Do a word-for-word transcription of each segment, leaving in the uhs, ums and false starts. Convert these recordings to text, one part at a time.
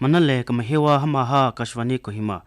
Manale kamahewa hamaha Akashvani Kohima.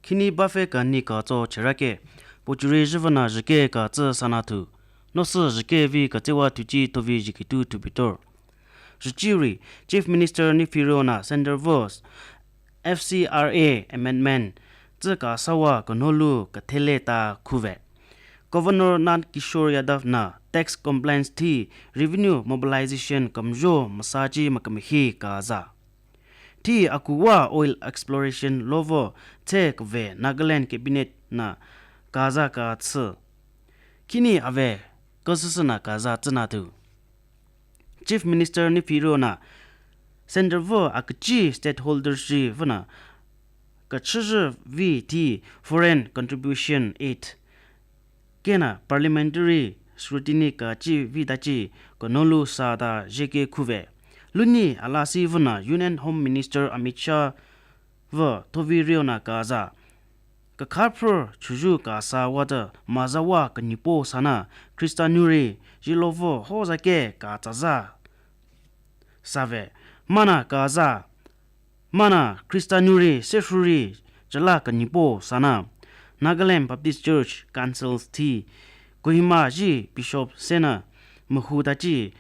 Khini bafe kani katso cherake. Pochuri jüvanü jeke katsü sanathu. Nosü jeke vi katsewa thuchi thovi jikitu thubitor. Jichiri, Chief Minister nifirionü Centre vos F C R A amendment tsü kasawa kanolu kathele ta khuve. Governor Nand Kishore Yadav nü tax compliance thi revenue mobilization kamjo masachi makamahi kaza. Thi akuwa oil exploration lovo tsü kave Nagaland cabinet nü kaza katsü. Khini ave kasüsünü kaza tsünathu. Chief Minister nifirionü Centre vo akachi stakeholders ri vünü kachüjü vi thi foreign contribution aid kenü parliamentary scrutiny kachi vi tachi kanolu sata jeke khuve. Luni alasi vünü Union Home Minister Amit Shah vü thovi rionü kaza. Kakhaprü chuju kasa wata mazawa kanipo sanü Christian nuri jilovo hozake katsaza save. Manü kaza. Manü Christian nuri sefruri jala kanipo sanü Nagaland Baptist Church Council thi Kohima ji Bishop senü mahu tachi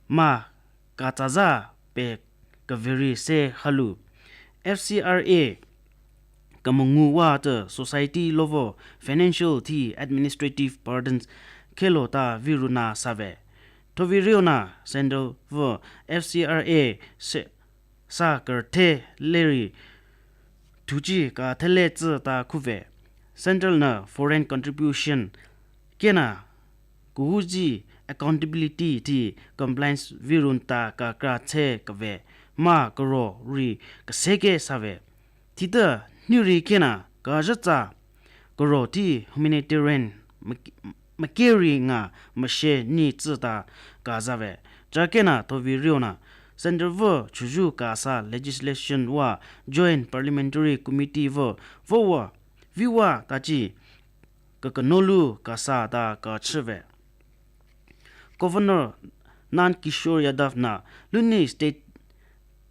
ma katsaza pe kaveri se halu. F C R A kamungu wa the society lovo financial thi administrative burdens khelo ta virunü save. Thovi rionü Centre vo F C R A se sa karthe leri thuchi kathele tsü ta khuve. Central nü foreign contribution kenü kuhuji accountability thi compliance virun ta kakra tsü kave ma karo ri kaseke save. Thita nuri kenü kajatsa karo thi humanitarian mak-, makeri nga mashe ni tsü ta kazave. Jakenü thovi rionü Centre vo chuju kasa legislation wa Joint Parliamentary Committee vo vowa viwa tachi kakanolu kasa ta kachüve. Governor Nand Kishore Yadav nü luni State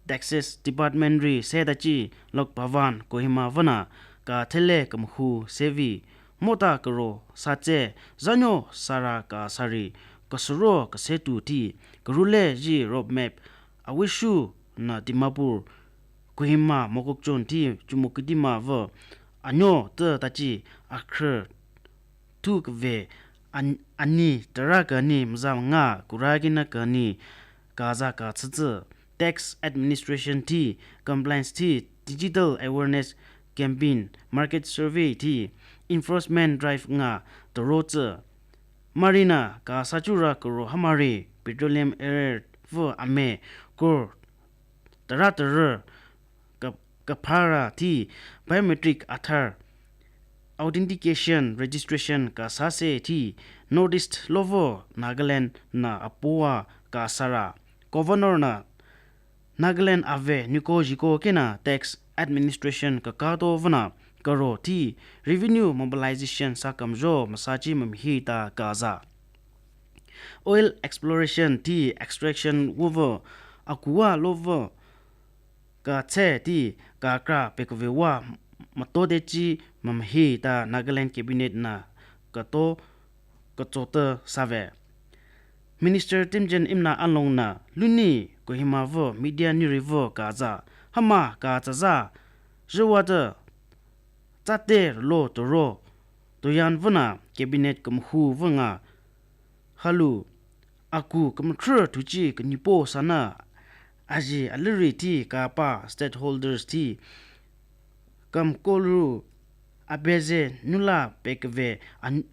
Taxes Department ri se tachi Lok Bhavan Kohima vünü kathele kamhu sevi mota karo satse zanyo sara kasari kasuro kasetu thi karule ji roadmap awishu nü Dimapur Kohima Mokokchung thi Chumoukedima vü anyo te tachi akhrü thu kave an-, ani tara kani mzam nga kura kina kani kaza katsütsü tax administration thi compliance thi digital awareness campaign market survey thi enforcement drive nga toro tsü. Marinü kasachura karo hamari petroleum area vü ame kor tara tara ka-, kaphara thi biometric Aadhaar authentication registration kasase thi North East lovo Nagaland nü apowa kasara. Governor nü Nagaland ave niko jiko kenü tax administration kakato vünü karo thi revenue mobilization sakamjo masachi mamhi ta kaza. Oil exploration thi extraction wovo akuwa lovo katsü thi kakra pekove wa matodechi mamhi ta Nagaland cabinet nü kato katsota save. Minister Timjen Imna along nü luni Kohima vü media niri vü kaza hama katsaza jüwa te tsate lo toro toyan vünü cabinet kamhu vü nga halu aku kamkhrü thuchi kanipo sanü aji aliri thi kapa stakeholders thi kamkolu abeze nula pekave an-,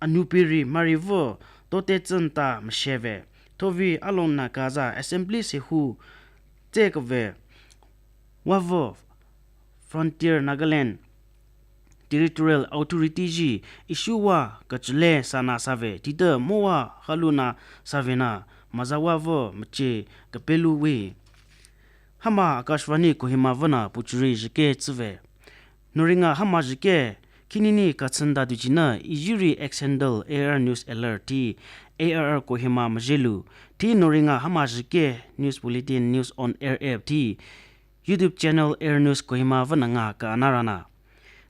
anupiri mari vü tote tsün ta masheve. Thovi along nü kaza assembly sehu tsekave wa vü Frontier Nagaland Territorial Authority ji issue wa kachile sanü save thita mowa halunü savenü mazawa vü mache kapelu we. Hüma Akashvani Kohima vünü puchuri jike tsüve. Noringa hüma jike, khinini katsanda duchinü, ijiri X handle A R News Alert ti, A R R Kohima majelu, ti noringa hüma jike, News Bulletin News on Air app ti, YouTube channel Air News Kohima vünü nga ka naranü.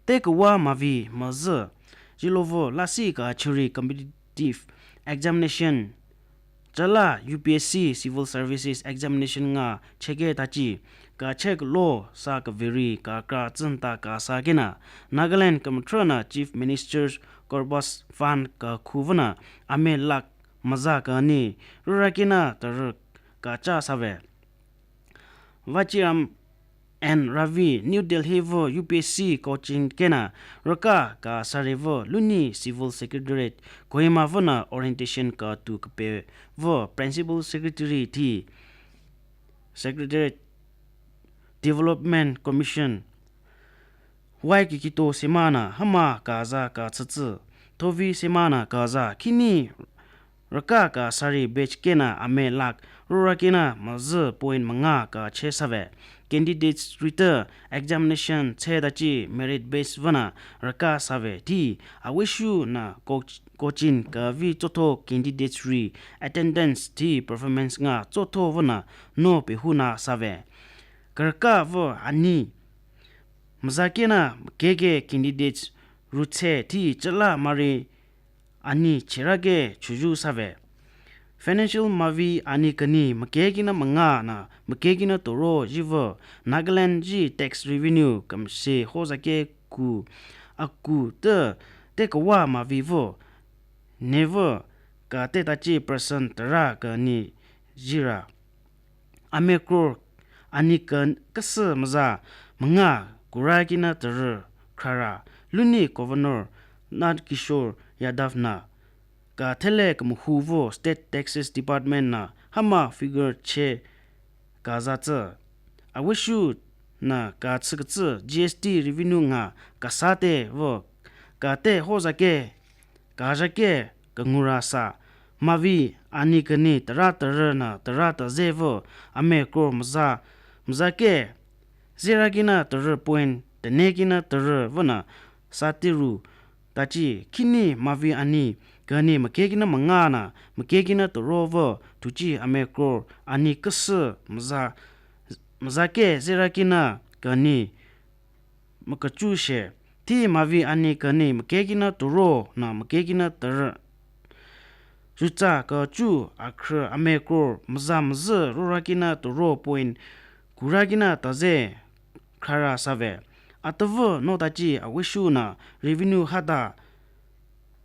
Te kawa mavi mazü, jilovo lasih ka churi competitive examination, chala U P S C Civil Services Examination nga cheke tachi, ka chek lo sa kaviri ka kra tsünta ka sa kena, Nagaland kamatrana Chief Minister's Corpus Fund ka khuvünü, ame lakh maza kani, rura kena tarü ka cha save. Vachiram and Ravi, New Delhi vü U P S C coaching kena, raka ka sari vü luni Civil Secretariat, Kohima vünü orientation ka tu kape vü Principal Secretary ti, Secretariat Development Commission, Wai Kikito Semana, hüma kaza ka tsütsü, Thovi Semana kaza, khini raka ka sari batch kena ame lakh, rura kena mazü point manga ka che save. Candidates rita examination che dachi merit base vünü raka save ti, awishu nü coach-, coaching kavi chotho candidates ri attendance ti performance nga chotho vünü no pehunü save. Karka vü ani maza kena keke candidates rutse ti chala mari ani cherake chuju save. Financial mavi ani kani makekina manga nü makekina toro jivü Nagaland ji tax revenue kamse hozake ku aku te, te kawa mavi vü nevü ka te tachi percent tara kani jira. Ame crore ani ka-, kasü maza manga kura kina tarü khrara luni Governor Nand Kishore Yadav nü ka thele kamahu vü State Taxes Department nü hüma figure che kaza tsü. Awishu nü ka tsü ka tsü G S T revenue nga kasate vü ka te hozake kajake kangura sa. Mavi ani kani tara tarü nü tara taze vü ame crore maza, mazake zera kina tarü point tene kina tarü vünü satiru tachi khini mavi ani kani makekina manga nü makekina toro vü tuchi ame crore ani kasü maza, mazake zera kina kani makachushe. Ti mavi ani kani makekina toro nü makekina tarü jutsa kachu akhrü ame crore maza mazü rura kina toro point kura kina taze khrara save. Atavü no tachi awishu nü revenue hata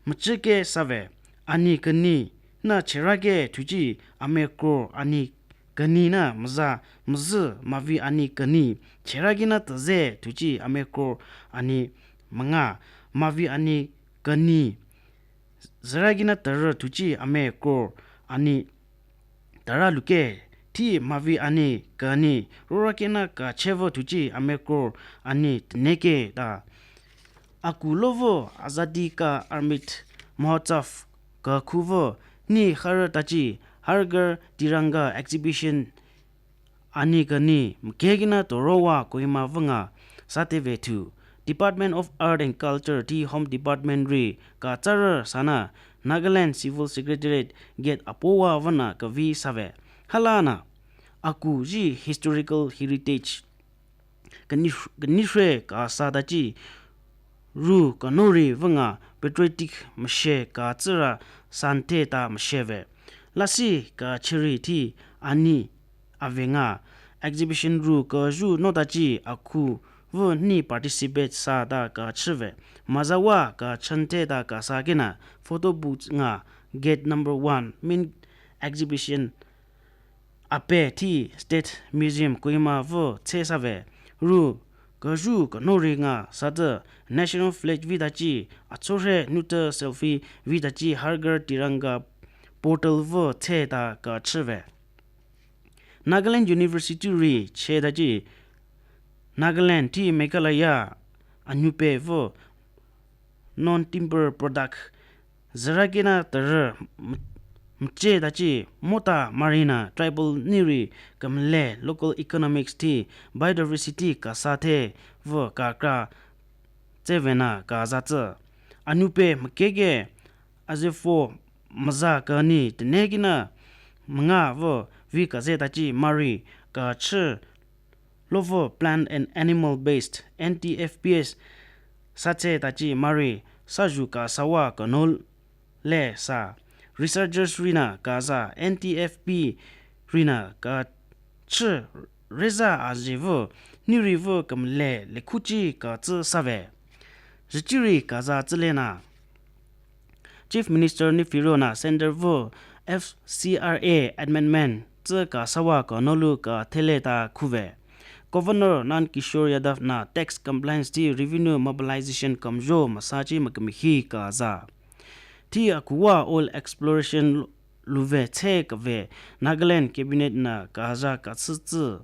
machike save. Ani kani nü cherake tuchi ame crore ani kani nü maza mazü mavi ani kani cherake nü taze tuchi ame crore ani manga mavi ani kani zera kina tarü tuchi ame crore ani tara luke ti mavi ani kani rura kina ka chevü tuchi ame crore ani teneke ta. Aku lovü Azadi Ka Amrit Mahotsav ka khuvü ni harü tachi Har Ghar Tiranga exhibition ani kani makekina torowa Kohima vünga sateve thu Department of Art and Culture ti Home Department ri ka tsarü sanü Nagaland Civil Secretariat gate apowa vünü kavi save. Halanü aku ji historical heritage kani, kanire ka sa tachi ru kanori vünga patriotic mashe ka tsüra sante ta masheve. Lasih ka chiri ti ani avenga exhibition ru kaju no tachi aku vü ni participate sa ta ka chüve. Mazawa ka chante ta ka sa kena photo booth nga gate number one main exhibition ape ti State Museum Kohima vü che save. Ru kaju kanori nga satü National Flag vi tachi achore nutü selfie vi tachi Har Ghar Tiranga portal vü che ta ka chüve. Nagaland University ri che tachi Nagaland ti Meghalaya anyüpe vü non-timber product zera kina tarü m-, mche tachi mota marinü tribal niri kümle local economics thi biodiversity kasa the vü kakra tsevenü kaza tsü. Anupe mükeke azefo maza kani tenekinü münga vü vi kaze tachi mari kachü lovü plant and animal based N T F Bs satse tachi mari sayu kasawa kanole sa researchers rinü kaza N T F B rinü kachü reza azevü niri vü kümle lekhuchi katsü save. Züchiri kaza tsülenü Chief Minister Neiphiu Rio nü center vü F C R A amendment tsü kasawa kanolu kathele ta khuve. Governor Nand Kishore Yadav nü tax compliance thi revenue mobilization kümzho masachi mükümihi kaza. Thi akuwa oil exploration luve tsü kave Nagaland cabinet nü kaza katsü tsü